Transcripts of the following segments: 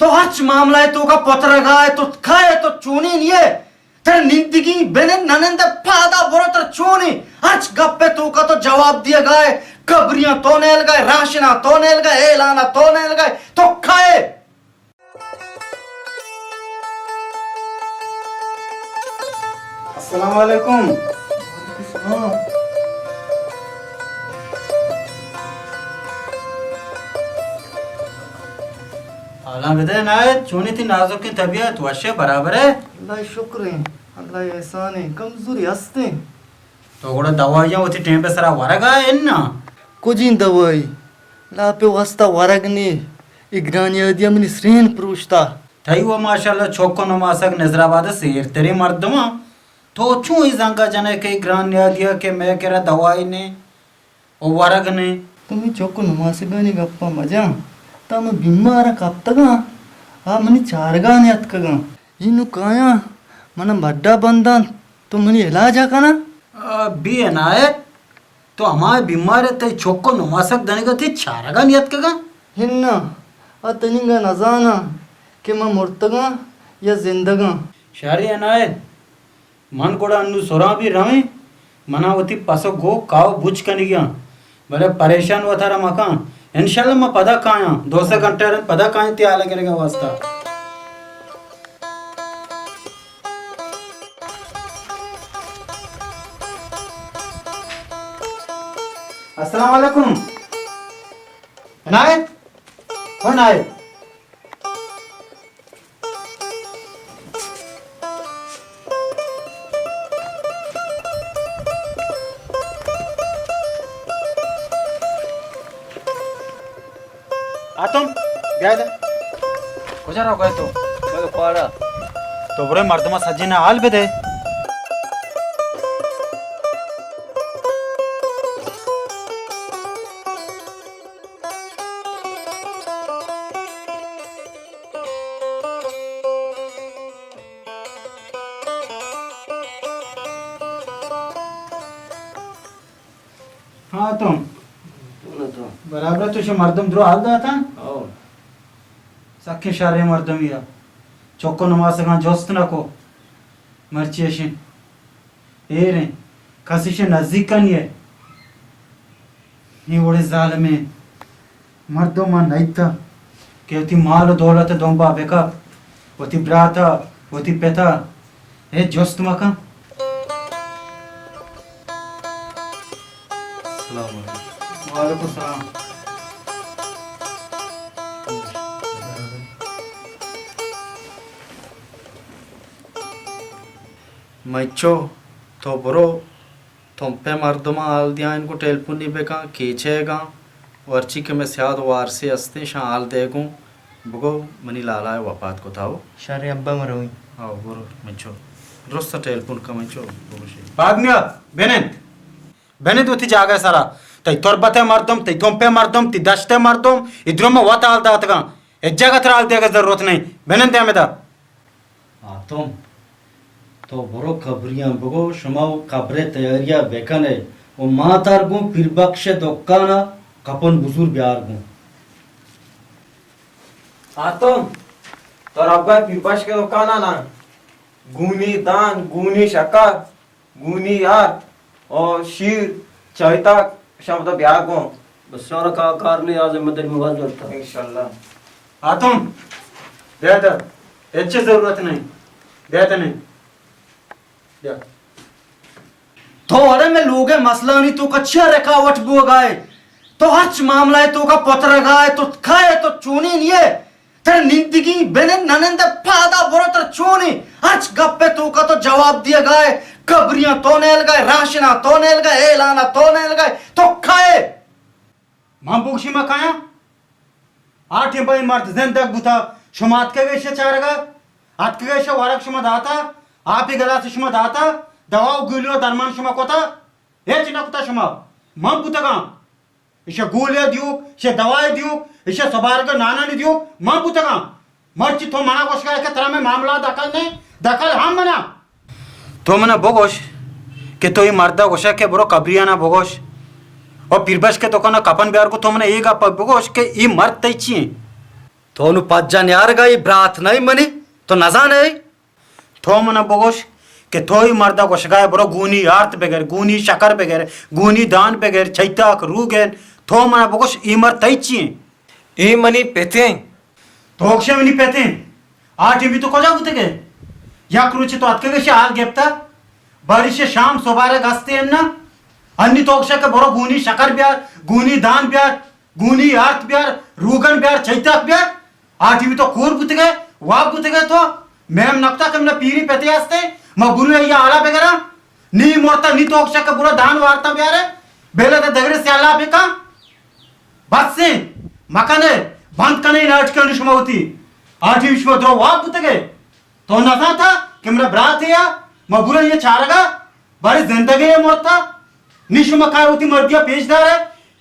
تو ہرچ معاملہ ءِ توکا پترگا ئے، تو کئے، تو چونیں ئے؟ ترا نندگی بنند نہ نند ءَ پادا برو، ترا چونیں ہرچ گپ ءِ توکا تو جواب دیگا ئے، قبریاں تو نیلگا ئے، راشناں تو نیلگا ئے، اعلاناں تو نیلگا ئے، تو کئے؟ السلام علیکم۔ حالاں بدے نائد، چونی تئی نازکیں طبیعت؟ وش ئے، برابر ئے؟ اللہ ءِ شکر ایں، اللہ ءِ احسان ایں، کمزوری ہست ایں۔ تو گڑا دوائیاں وتی ٹیم پہ سرا ورگا ئے اناں؟ کجیں دوائی؟ لاپے واسطہ ورگ نے، اے گرانیادیا منی سرین پروشتا۔ تئی و ماشاءاللہ چک و نماسگ نظر آباد سیرتریں مردماں۔ تو چون اے زنگا جنے کہ اے گرانیادیا کہ مئے کرا دوائی نے و ورگ نے؟ تو منی چک و نماسگانی گپا مجن۔ تا من بیمارا کپتگاں، آ منی چارگا نیتکگاں۔ اے نوں کایاں، منا مڈا بنداں، تو منی علاجا کناں؟ آ، بی عنایت، تو ہما بیمار ئے، تئی چک و نماسگ دنگا تئی چارگا نیتکگاں؟ ہنا، آ تننگا نزاناں کہ من مرتگاں یا زندگاں۔ شریں عنایت، من گڑا انوں سراں بی رویں، منا وتی پس و گوک کاو بوچ کنگی آں، بلے پریشان وتارا مکن۔ انشاءاللہ من پدا کایاں، دو سے گھنٹہ رند پدا کایاں تئی حال گرگا واسطہ۔ السلام علیکم۔ عنایت، او عنایت۔ آتم، بیا ادھر۔ کجا روگا ئے تو؟ من پاڑا۔ تو برو مردماں سجینا حال بدے۔ ہاں تو۔ تو نہ تو۔ برابر تو شو مردم درو حال داتا؟ او۔ سکیں شریں مردمی ءَ۔ چک و نماسگاں جست نہ کو۔ مرچی اشیں۔ ایر ایں، کس ایشی نزیک ءَ نیئے۔ اے وڑیں ظالمیں مردم من نئیتا کہ وتی مال و دولت ءِ دمبا بکپ، وتی برات ءَ، وتی پت ءَ ہچ جست مکن۔ السلام علیکم۔ وعلیکم السلام۔ مئے چو، تو برو، تمپے مردماں حال دیاں، انگو ٹیلیفونی بکن، کیچے گاں، ورچی کہ مئے سیاد وارثے ہستیں، شاں حال دے گوں، بگو منی لالا ءَ وپات کتا ہو۔ شر ابا، مرویں۔ آو، برو، منچو۔ درست ٹیلیفون کن، منچو، بگوشی۔ پاد میا، بنند۔ بنند وتی جاگہ سرا۔ تئی تربت ءِ مردم، تئی تمپے مردم، تئی دشت ءِ مردم، ادرو ما وت حال داتگاں۔ ہچ جاگہ ترا حال دیگہ ضرورت نہیں۔ بنند ہمدا۔ آتم، تو برو قبریاں بگو، شما و قبر ءِ تیاری ءَ بکن ئے و ما تر گوں پیر بخش ءِ دکان ءَ کپن بزور بیار گوں۔ آتم، تو رب گئے پیر بخش ءِ دکان ءَ نا، گونی دان، گونی شکر، گونی یار، او شیر، چائے تاک، شما تو بیار گوں۔ بس شما را کا-، کار نہیں، آ ذمہ داری موبائل جوڑتا۔ انشاءاللہ۔ آتم، بیا ادھر۔ ہچ ضرورت نہیں۔ بیا ادھر نہیں۔ بیا۔ تو اڑے میں لوگ ءِ مسئلہ نہیں، تو کچھ رکاوٹ بو گائے۔ تو ہرچ معاملہ ئے توکا پترگا ئے، تو کھائے، تو چونی نہیں ہے۔ ترا نندگی بنند نہ نند ءَ پادا برو، ترا چونیں ہرچ گپ ءِ توکا تو جواب دیگا ئے، قبریاں تو نیلگا ئے، راشناں تو نیلگا ئے، اعلاناں تو نیلگا ئے، تو کئے؟ من بگوشی ما کایاں؟ آ ٹیمبا اے مرد زندگ بوتا، شما اتکگ ایشی چارگا؟ اتکگ ایشی ورگ شما داتا؟ آپی گلاس شما داتا؟ دوا و گولی و درمان شما کتا؟ ہچ نہ کتا شما؟ من بوتگاں؟ ایشی گولی دیوک، ایشی دوائی دیوک، ایشی سبارگ نانانی دیوک، من بوتگاں۔ مرچی تو منا گوشگا کہ ترا میں معاملہ دخل نہیں، دخل ہم منا۔ تو منا بگوش کہ تو اے مردا گوشا کہ برو قبریانا بگوش، او پیربش کہ تو کنا کپن بیار کو، تو منا اے گپا بگوش کہ اے مرد تئی چی ہیں؟ تو نوں پجا نیارگا، اے برات نہ ایں منی، تو نزانئے؟ تو منا بگوش کہ تو اے مردا گوشگائے برو گونی آرت بگر، گونی شکر بگر، گونی دان بگر، چیتاک روگن، تو منا بگوش اے مرد تئی چی ایں؟ اے منی پت ایں۔ تو گوشے منی پت ایں؟ آ ٹیمی تو کجا بوتگے؟ یک روچے تو اتکگے شے حال گپتا، بارش شام سبارگ ہستے انا، انی تو گوشے کہ برو گونی شکر بیار، گونی دان بیار، گونی آرت بیار، روگن بیار، چیتاک بیار۔ آ ٹیمی تو کور بوتگے، واب بوتگے تو۔ میم نکتا کہ منا پیری پتے ہستے، ما برو یا آلا بگرا۔ نی مرتا، نی تو گوشے کہ برو دان وارتا بیارے، بیلے تے دگرے سیالا بکا۔ بس ایں، مکنے، بند کنے ناٹکانی شما ہوتی۔ آ ٹیم شما درو واب بوتگے۔ تو نزانتا کہ منا برات یا، ما برو یہ چارگا، بارے زندگی یا مرتا۔ نی شما کار ہوتی مردیا پیش دارے۔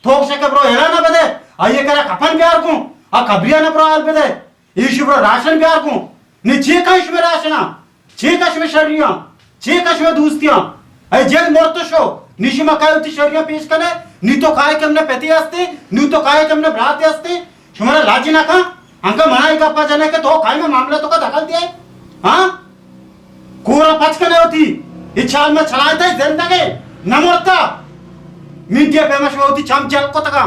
تو گوشے کہ برو ہیلا نہ بدے، آئیے کرا کپن بیار گوں، آ قبریا نہ برو حال بدے، ایشی برو راشن بیار گوں۔ نی چی کن شمے راشنا؟ چی کن شمے شریاں؟ چی کن شمے دوستیاں؟ اے جیل مرت شو، نی شما کائے وتی شریاں پیش کنے، نی تو کائے کہ منا پتی ہستے، نی تو کائے کہ منا براتے ہستے، شمارا لاج نہ کن؟ انگا منا اے گپا جنے کہ تو کائے میں معاملہ تو کا دخل دیے؟ ہاں؟ کورا پچ کنے ہوتی، اے چال ما چلائے تا زندگے، نہ مرتا۔ میڈیا پہ ما شما ہوتی چم جل کتگا۔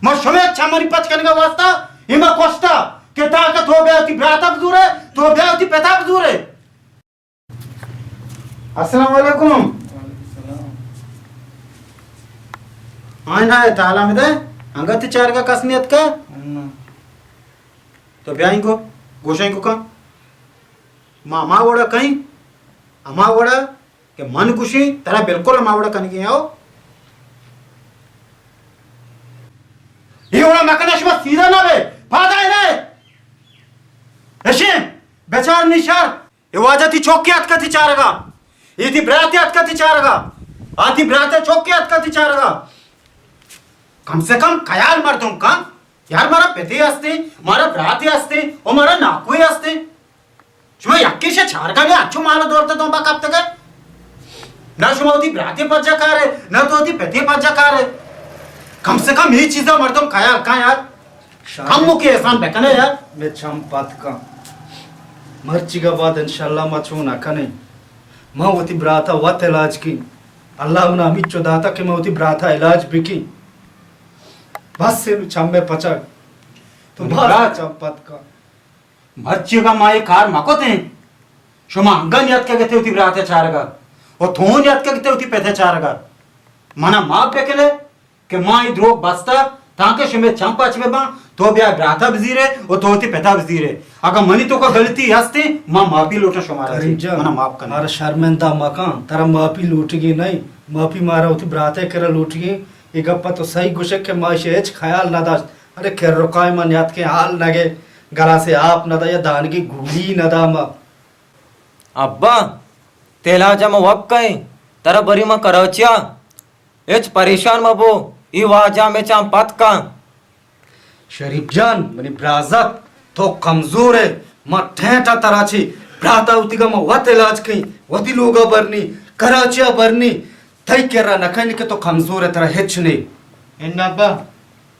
ما شما چم منی پچ کنگا واسطہ، اے ما کشتا کہ تاکہ تو بیا ہوتی براتا بزورے، تو بیا ہوتی پتا بزورے۔ السلام علیکم۔ ہاں، نہ، تعالیٰ میں دے، انگت چارگا کس نیت کا؟ تو بیا انگو، گوشا انگو کا۔ ما، ما وڑا کہیں، اما وڑا کہ من گوشیں، ترا بالکل اما وڑا کنگی آؤ۔ یہ وڑا مکنا شما سیدھا نہ بے، پادا نہ۔ اشیں، بچار نشار۔ اے واجہ تی چوکے اتکا تی چارگا۔ اے تی براتے اتکا تی چارگا۔ آ تی براتے چوکے اتکا تی چارگا۔ کم سے کم خیال مردم کن۔ یار، مارا پتے ہستے، مارا براتے ہستے، او مارا ناکوے ہستے۔ شما یکے شے چارگا نے اچو مال دولت دنبا کپتگے۔ نہ شما وتی براتے پجا کارے، نہ تو وتی پتے پجا کارے۔ کم سے کم اے چیزا مردم خیال کن یار۔ کم مکے احسان بکنے یار۔ میں چم پت کن۔ مرچیگا بعد انشاءاللہ ما چون نہ کنیں۔ ما وتی براتا وت علاج کیں۔ اللہ منا ہمیچو داتا کہ ما وتی براتا علاج بکیں۔ بس اے چم میں پچگ۔ تو بس برات۔ چم پت کن۔ مرچیگا ما اے کار مکتیں۔ شما انگا نیت کگتے وتی براتے چارگا۔ و تو نیت کگتے وتی پتے چارگا۔ منا معاف بکنے۔ کہ ما اے دروگ بستا تانکہ شمے چم پچ بباں، تو بیا براتا بزیرے و تو وتی پتا بزیرے۔ اگاں منی توکا غلطی ہستے، ما معافی لوٹاں شمارا کریم چی۔ جان، منا معاف کنے۔ مارا شرمندہ مکن، ترا معافی لوٹگی نہیں، معافی مارا وتی براتے کرا لوٹگی۔ اے گپا تو صحیح گوشے کہ ما ایشی ہچ خیال نہ داشت۔ ارے کرکائے ما نیاتکیں حال نگے، گلاسے آپ نہ دا یا دانگی گولی نہ دا ما۔ ابا، تیلا جا ما وپ کئیں، ترا بری ما کراچیا۔ ہچ پریشان مبو، اے واجہ مئے چم پت کن۔ شریف جان، منی برازت، تو کمزور ئے، ما ٹھیٹا ترا چی براتا وتیگا ما وت علاج کئیں، وتی لوگا برنی، کراچیا برنی، تئی کرا نہ کئیں کہ تو کمزور ئے، ترا ہچ نے۔ انا ابا،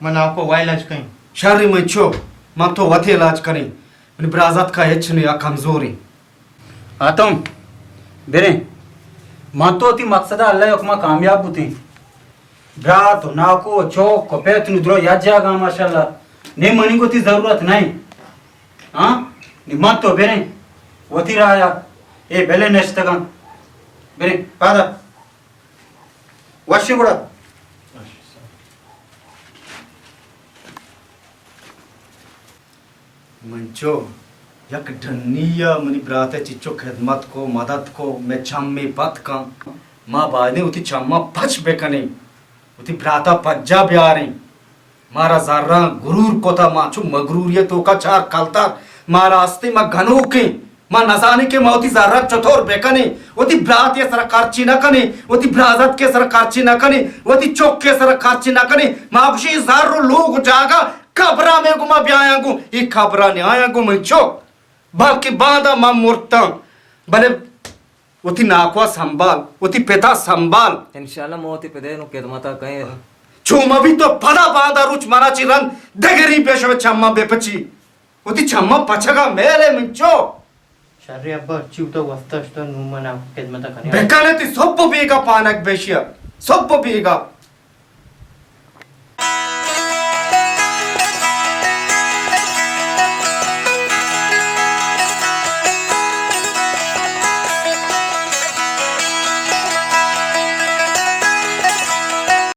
من آکو وا علاج کئیں۔ شر منی چک، ما تو وتی علاج کنیں، منی برازت کا ہچ نے، آ کمزور ایں۔ آتم، بریں۔ من تو وتی مقصد اللہ حکمہ کامیاب بوتیں۔ برات و ناکو و چوک و پیت نو درو یک جاگہ ماشاءاللہ۔ نے منی گو تی ضرورت نہیں۔ ہاں؟ نی من تو بریں۔ وتی رایا۔ اے بلے نشتگاں۔ بریں۔ پادا۔ وشی گڑا۔ من چو یک ڈنی ء منی برات ء چچو خدمت کو، مدد کو، مئے چمے پت کن۔ ما بایدیں وتی چماں پچ بکنیں، وتی برات ء پجا بیاریں۔ مارا زراں غرور کتا، ما چو مغروری ء توکا چار کلدار مارا استیں، ما گنوکیں۔ ما نزانیں کہ ما وتی زر ء چطور بکنیں، وتی برات ء سر ء خرچی نہ کنیں، وتی برازتک ء سر ء خرچی نہ کنیں، وتی چک ء سر ء خرچی نہ کنیں۔ ما گوشیں اے زر و لوگ و جاگہ قبر ء مئے گوما بیایاں گوں، اے قبر ء نیایاں گوں من چک، بلکیں باندا من مرتاں، بلے وتی ناکو ء سنبھال، وتی پت ء سنبھال۔ انشاءاللہ ما وتی پت ء نوں خدمت ء کئیں۔ چو مہ بیت تو پدا باندا روچ منا چی رند دگری پیش و چماں بہ پچی۔ وتی چماں پچگا میل ئے من چو۔ شرے ابا، چی وتا واسطہ شتا، نوں من آپ خدمت کنی۔ بکن تی سب بیگا پانک بشیا۔ سب بیگا۔